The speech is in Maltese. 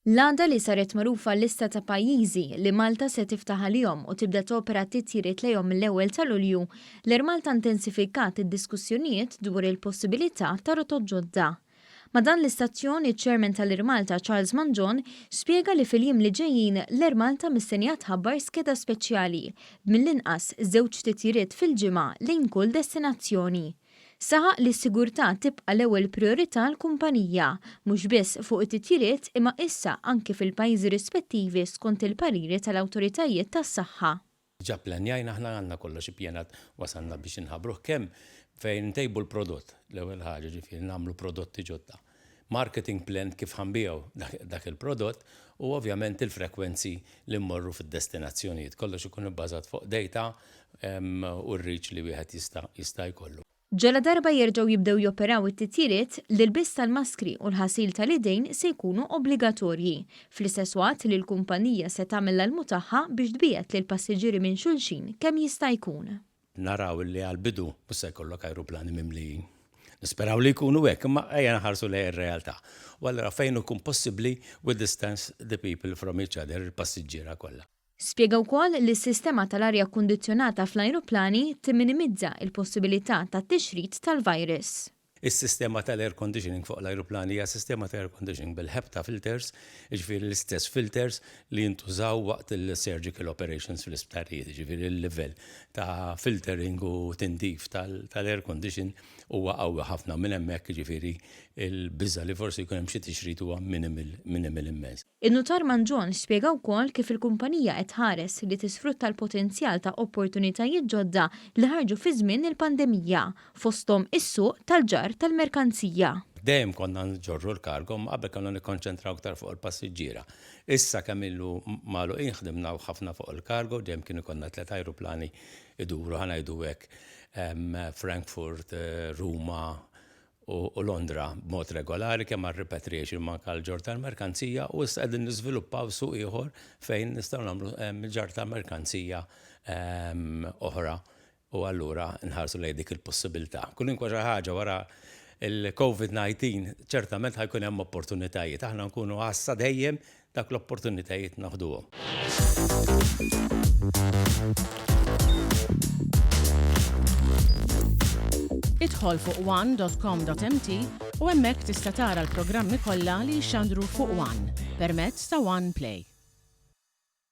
L-għada li saret magħrufa l-lista ta' pajjiżi li Malta se tiftaħ għalihom u tibda topera titjiriet lejhom mill-ewwel ta' Lulju, l-Air Malta intensifikat id-diskussjonijiet dwar il-possibilità ta' rotot ġodda. Ma' dan l-istazzjon, iċ-Chairman tal-Air Malta Charles Mangion spjega li fil-jiem li ġejjin l-Air Malta mistennija tħabbar skeda speċjali b'mill-inqas żewġ titjiriet fil-ġimgħa lejn kull destinazzjoni. Saħaq li s-sigurtà tibqa' l-ewwel prijorità għall-kumpanija, mhux biss fuq it-titjiriet imma issa anki fil-pajjiżi rispettivi skont il-pariri tal-awtoritajiet tas-saħħa. Diġà pplanjajna aħna għandna kollox ippjanat wasalna biex inħabbruh kemm fejn intejbu l-prodott l-ewwel ħaġa ġifieri nagħmlu prodotti ġodda. Marketing plan kif ħa nbigħu dak il-prodott u ovvjament il-frekwenzi li mmorru fid-destinazzjonijiet. Kollox ikun ibbażat fuq data u r-reach li wieħed jista' jista' jkollu. Ġaladarba jerġgħu jibdew joperaw it-titjiriet, l-ilbies tal-maskri u l-ħasil tal-idejn se jkunu obbligatorji, fl-istess waqt li l-kumpanija se tagħmel l-almu tagħha biex tbiegħed lill-passiġġieri minn xulxin kemm jista' jkun. Naraw li għall-bidu mhux se jkollok ajruplani mimlijin. Nisperaw li jkunu hekk, imma ejja nħarsu lejn ir-realtà. U allura fejn ikun possibbli we distance the people from each other, il-passiġġiera kollha. Spjega wkoll li s-sistema tal-arja kkundizzjonata fl-ajruplani timminimizza l-possibilità tat-tixrid tal-virus. Is-sistema tal-air conditioning fuq l-ajruplani hija sistema ta' air conditioning bil-HEPTA filters, jiġifieri l-istess filters li jintużaw waqt il-surgical operations fl-isptarijiet, jiġifieri l-livell ta' filtering u tindif tal-air condition huwa qawwi ħafna minn hemmhekk jiġifieri l-biża' li forsi jkun hemm xi tixrid huwa minimal minimal immens. In-Nutar Mangion spjega wkoll kif il-kumpanija qed tħares li tisfrutta l-potenzjal ta' opportunitajiet ġodda li ħarġu fi żmien il-pandemija, fosthom is-suq tal-ġarr tal-merkanzija. Dejjem konna nġorru l-cargo imma qabel konna nikkonċentraw iktar fuq il-passiġġiera. Issa kemm ilu magħluqin ħdimna ħafna fuq il-cargo, dejjem kien ikollna tliet ajruplani iduru ħa ngħidu hekk Frankfurt, Ruma, u Londra b'mod regolari kemm għar-repatriation imma anke għall-ġorr tal-merkanzija u issa qegħdin niżviluppaw suq ieħor fejn nistgħu nagħmlu ġarr ta' merkanzija oħra u allura nħarsu lejn dik il-possibilità. Kwalunkwe xi ħaġa wara l-COVID-19 ċertament ħa jkun hemm opportunitajiet. Aħna nkunu għassa dejjem Dak l-opportunitajiet naħduhom. Idħol fuq one.com.mt u hemmhekk tista' tara l-programmi kollha li jixxandru fuq One permezz ta' One Play.